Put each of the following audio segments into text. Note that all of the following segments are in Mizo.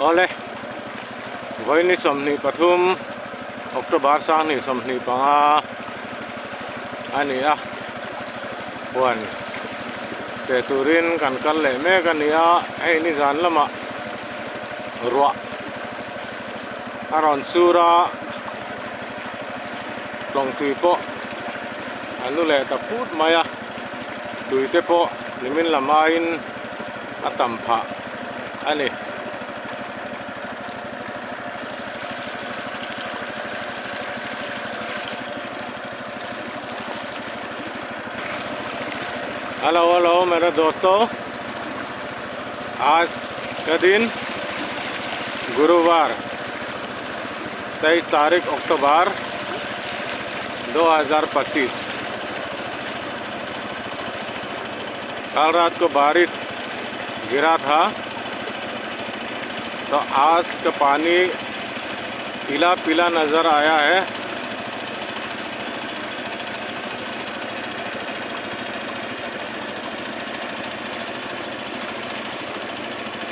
Awle, vawiin 23 October 2025 a ni a, huan pe turin kan kal leh mek a ni a, hei nizan lamah ruah a rawn sur a, tlawng tui pawh a nu leh ta phut mai a, tui te pawh nimin lam aiin a tam phah a ni. Hello hello mere dosto aaj ka din guruvar 23 tarik October 2025 कल रात को बारिश गिरा था तो आज का पानी पीला पीला नज़र आया है।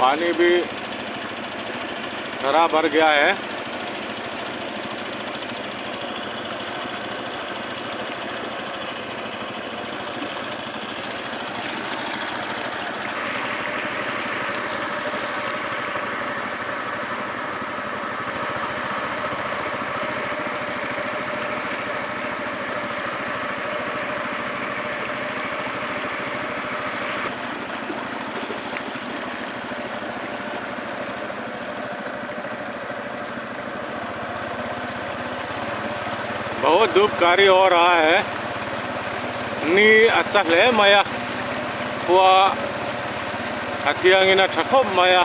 पानी भी हरा भर गया है। बहुत धूपकारी हो रहा है। Ni a sa hle mai a, khua a thiangin a tha khawp mai a.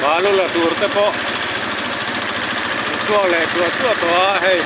Balu la tur te pawh an chhuak leh chuah chuah tawh a hei.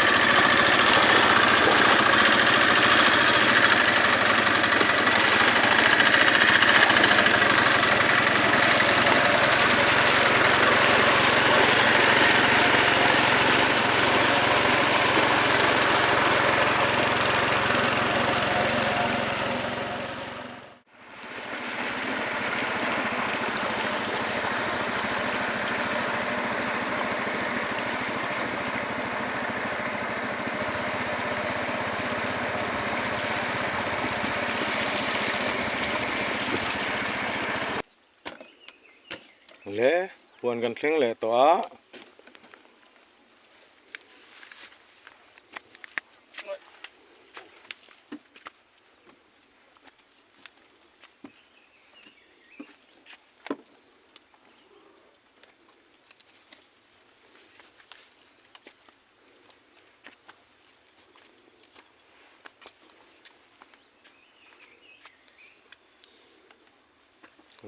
Le huan kan thleng leh tawh a.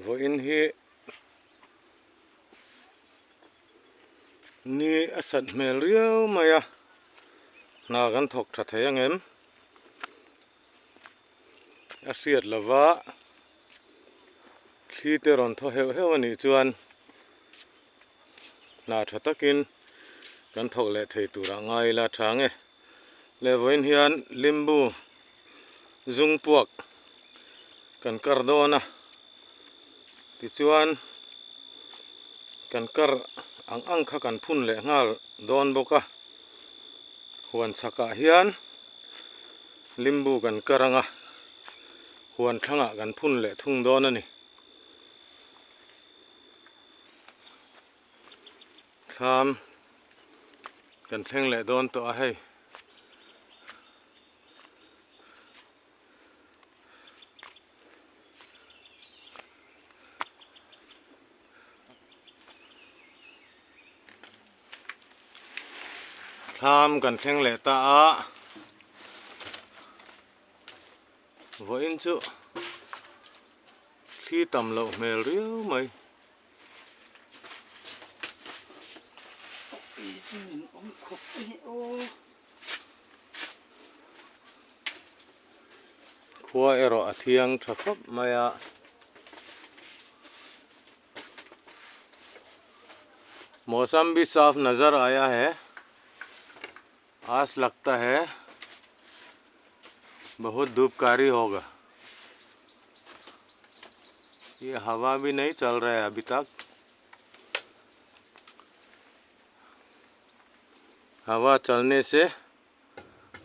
Vawiin hi ni a sat hmel riau mai a, hna kan thawk tha thei ang em? A hriat lova thli te rawn thaw heuh heuh a nih chuan hna tha takin kan thawk leh thei turah ngai ila tha ang e. Leh vawiin hian limbu zung puak kan kar dawn a, tichuan kan kar ang ang kha kan phun leh nghal dawn bawk a, huan chhakah hian limbu kan kar ang a, huan thlangah kan phun leh thung dawn a ni. Thlam kan thleng leh dawn tawh a hei. Thlam kan thleng leh ta a, vawiin chu thli tam loh hmel riau mai. Khua erawh a thiang tha khawp mai a. Mausam bhi saaf nazar aaya hai. आज लगता है बहुत धूपकारी होगा। ये हवा भी नहीं चल रहा है अभी तक। हवा चलने से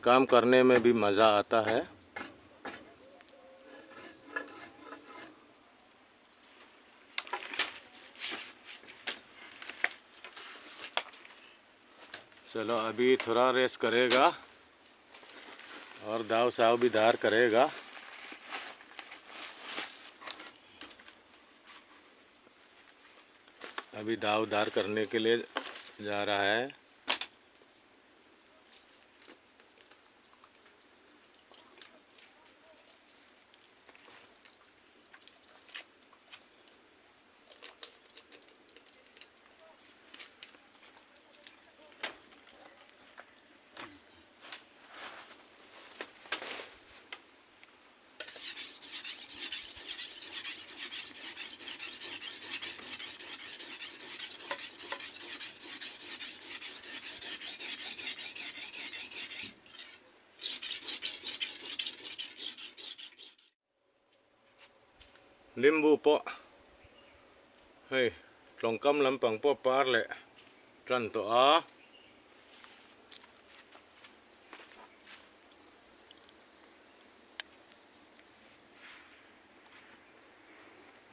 काम करने में भी मज़ा आता है। चलो अभी थोड़ा रेस्ट करेगा और दाव साव भी धार करेगा। अभी दाव धार करने के लिए जा रहा है। Limbu pawh hei tlawngkam lampang pawh par leh tan tawh a.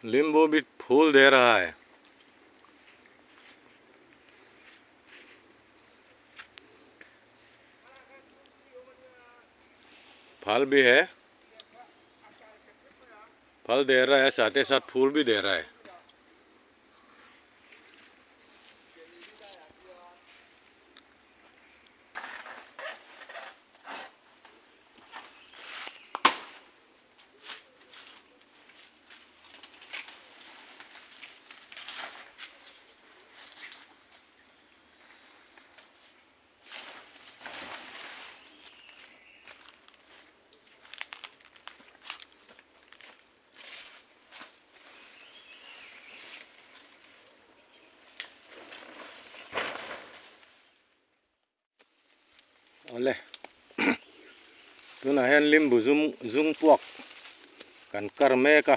नींबू भी फूल दे रहा है। फल भी है, फल दे रहा है, साथ ही साथ फूल भी दे रहा है। Awle tunah hian limbu zum zung puak kan kar mek a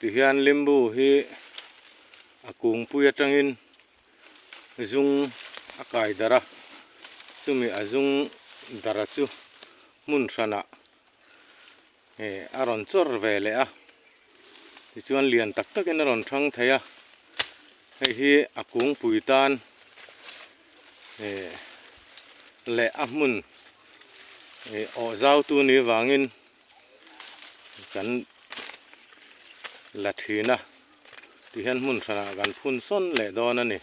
tihian limbu hi a kungpui atangin zung a kai darh a chumi a zung darh chu hmun hranah eh a rawn chawr ve leh a tichuan lian tak takin a rawn thang thei a hei hi a kungpui tan eh leh a hmun eh awh zau tu ni vangin kan la thin a tihian hmun hranah kan phun sawn leh dawn a ni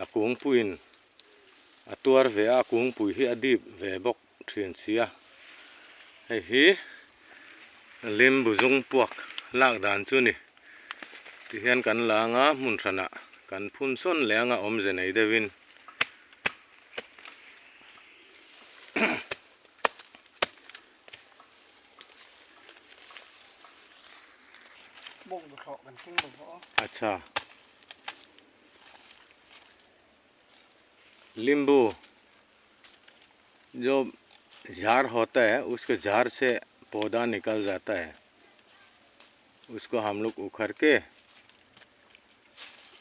a kungpuiin a tuar ve a a kungpui hi a dip ve bawk thin si a hei hi limbu zung puak lak dan chu ni tihian kan la anga hmun hranah kan phun sawn leh anga awmze nei deuhin. Acha limbu जो झाड़ होता है उसके झाड़ से पौधा निकल जाता है, उसको हम लोग उखड़ के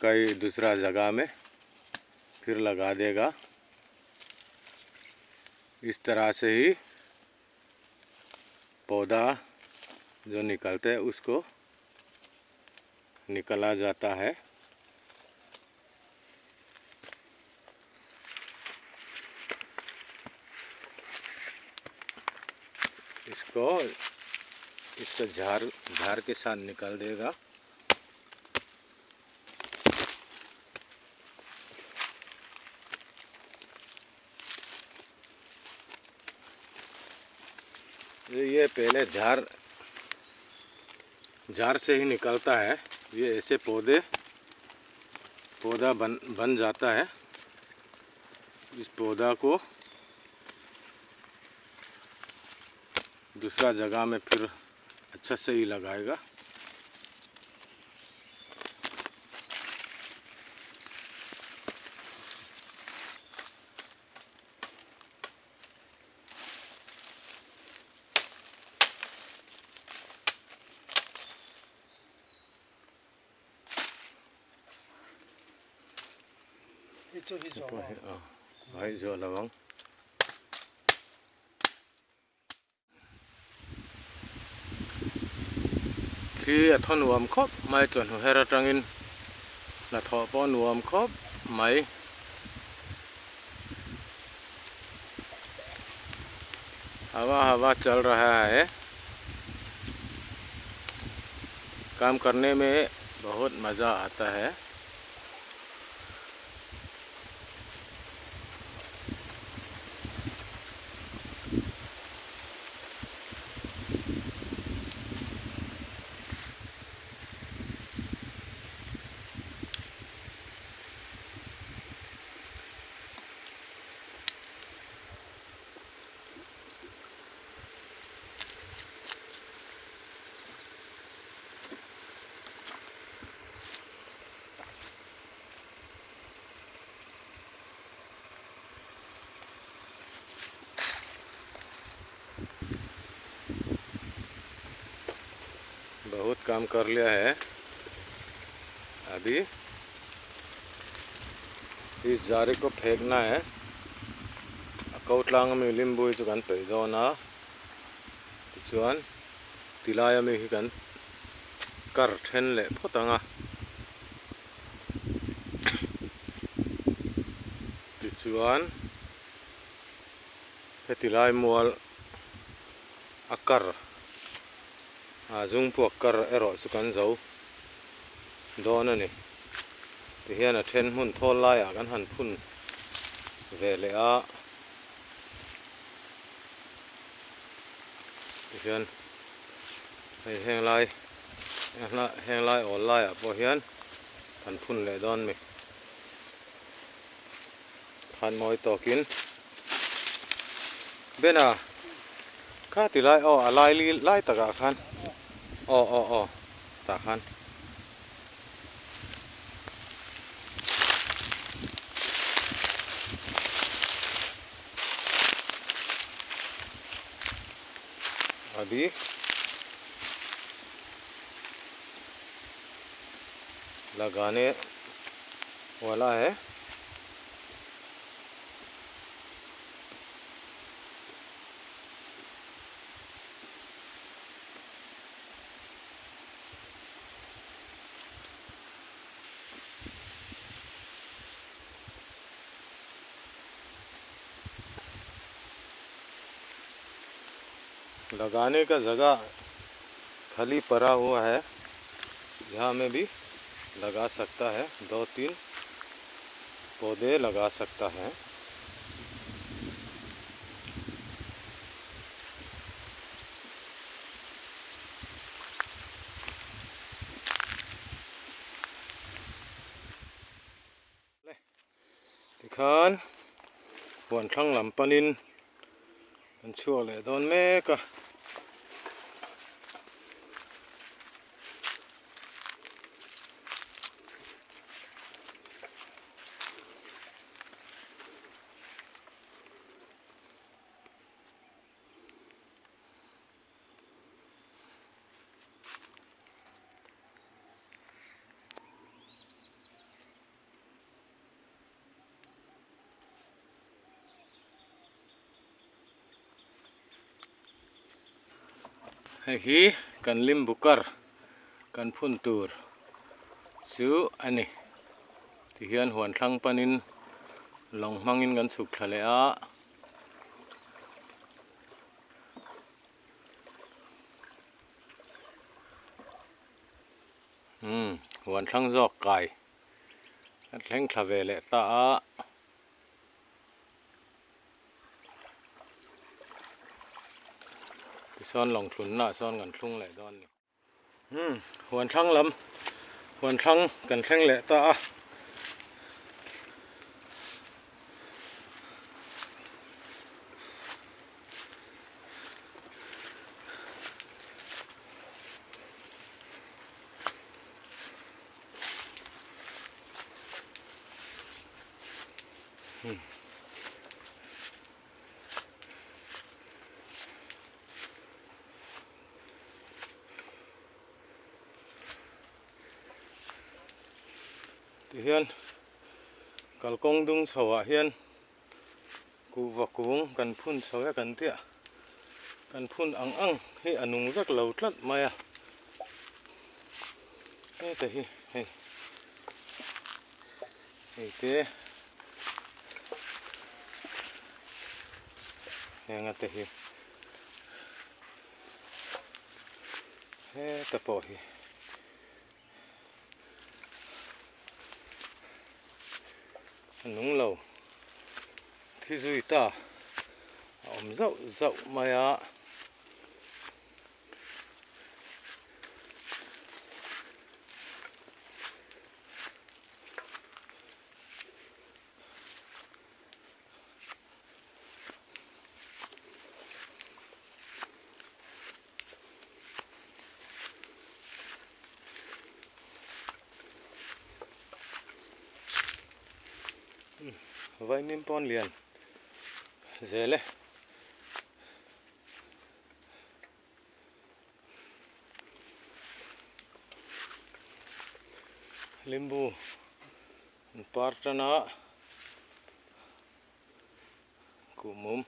कई दूसरा जगह में फिर लगा देगा। इस तरह से ही पौधा जो निकलते हैं उसको निकला जाता है। इसको इसका झाड़ झाड़ के साथ निकाल देगा। ये पहले झाड़ झाड़ से ही निकलता है, ये ऐसे पौधे पौधा बन बन जाता है। इस पौधा को दूसरा जगह में फिर अच्छा से ही लगाएगा। Ai zuah lo ang. Khi a thaw nuam khawp mai chawhnu her atangin hnathawh pawh nuam khawp mai. Hawa hawa chal raha hai. Kaam karne mein bahut maza aata hai. बहुत काम कर लिया है अभी इस जारे को फेंकना है a ko tlang ami limbu hi chu kan peih dawn a tichuan tilai ami hi kan kar then leh phawt ang a tichuan heti lai mual a kar a zungpuak kar erawh chu kan zo dawn a ni tihian a then hmun thawl laiah kan han phun ve leh a tihian hei heng lai heng lai awl laiah pawh hian kan phun leh dawn a ni khan mawi tawkin Bena kha ti lai aw a lai li lai takah khan aw aw aw tah khan. Abhi लगाने वाला है। लगाने का जगह खाली पड़ा हुआ है, यहाँ में भी लगा सकता है, 2-3 पौधे लगा सकता है। Tikhan huan thlang lam panin kan chhuak leh dawn mek a. Hei hi kan limbu kar kan phun tur chu a ni. Tihian huan thlang panin lawng hmangin kan chhuk thla leh a. Umm huan thlang zawk kai a thleng thla ve leh ta a. Tichuan lawng thlunna ah chuan kan thlung leh dawn a ni. Umm huan thlang lam huan thlang kan thleng leh ta a. Tihian Kalkawng dung chho ah hian kuhva kung kan phun chho e kan tia kan phun ang ang hi a nung vek lo tlat mai a heta hi hei hei te heng ate hi heta pawh hi. A nung lo thi zui ta a awm zauh zauh mai a. Vaimim pawn lian zel e. Limbu an par tan a kuhmum.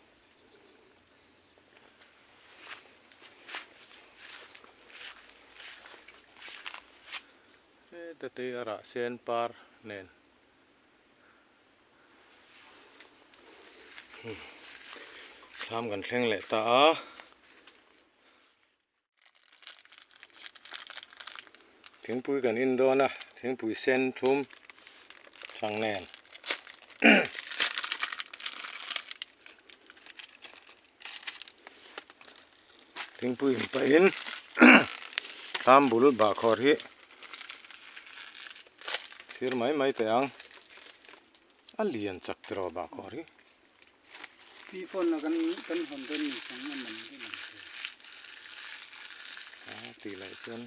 Heta te a rah sen par nen thlam kan thleng leh ta a. Thingpui kan in dawn a thingpui sen thlum chang nen thingpui in pahin thlam bul bahkhawr hi thlir mai mai teh ang a lian chak tiraw bahkhawr hi. Pi phone la kan kan hawn dawn ni sang a man dawn ang che. A tih loh chuan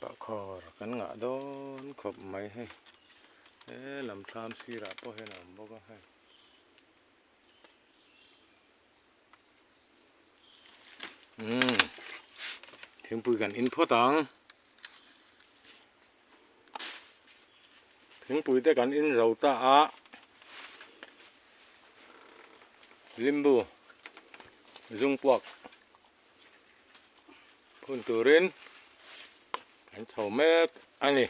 bahkhawr kan ngah dawn khawp mai hei he lam thlam sirah pawh hian a awm bawk a hei. Umm thingpui kan in phawt ang thingpui te kan in zo ta a limbu zung puak phun turin kan chho mek a ni.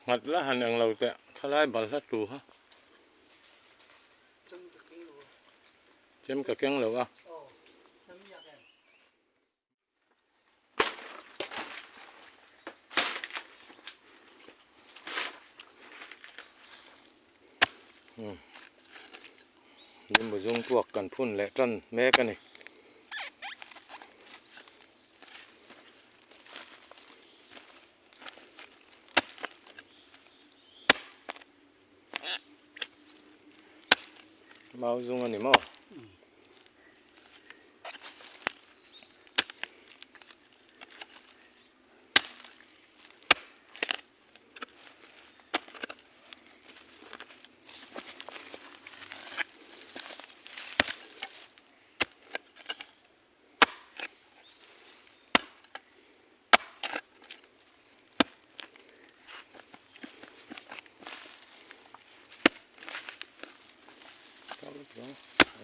Nghat la han eng lo teh khalai balhla tu ha. Chem ka keng lo a. Limbu zung puak kan phun leh tan mek a ni. Mau zung a ni maw?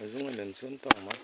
A zung a len chuan tawk mai.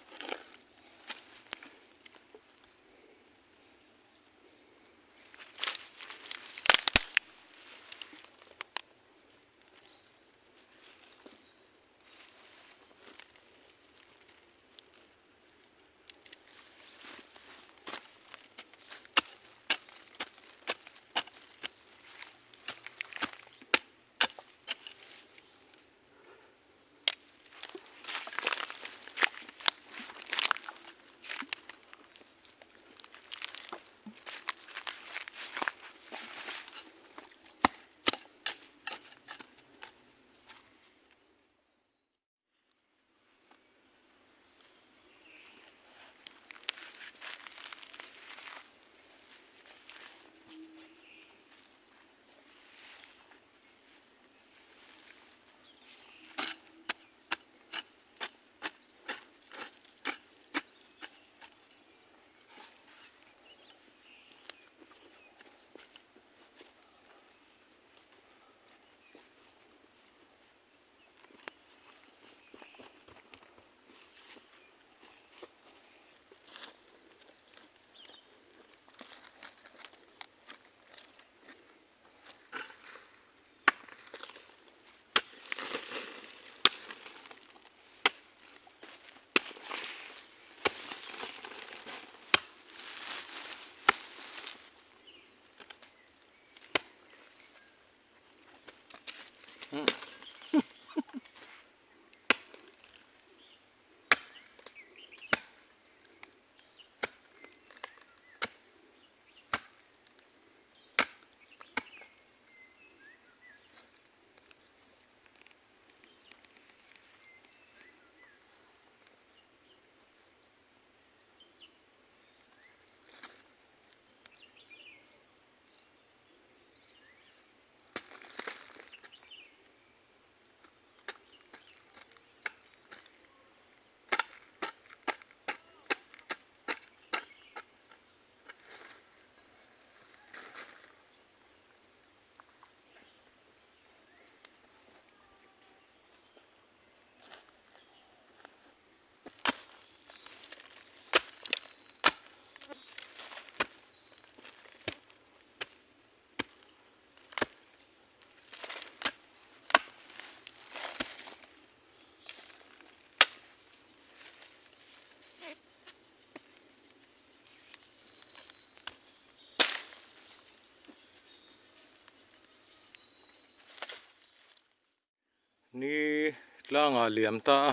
Ni tlangah liam ta a,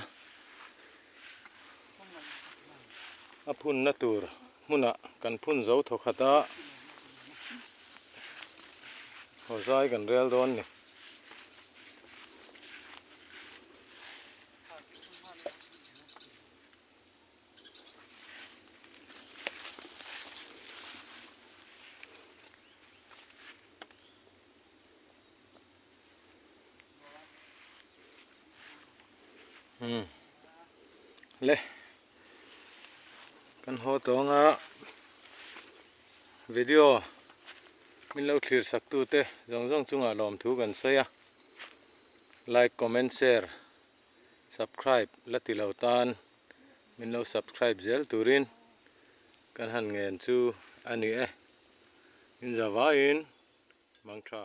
a phunna tur hmunah kan phun zo thaw khat a, haw zai kan rel dawn ni. Umm le kan haw tawng a video min lo thlir sak tu te zawng zawng chungah lawmthu kan sawi a like comment share subscribe la ti lo tan min lo subscribe zel turin kan han ngen chu a ni e in zavaiin mang tha.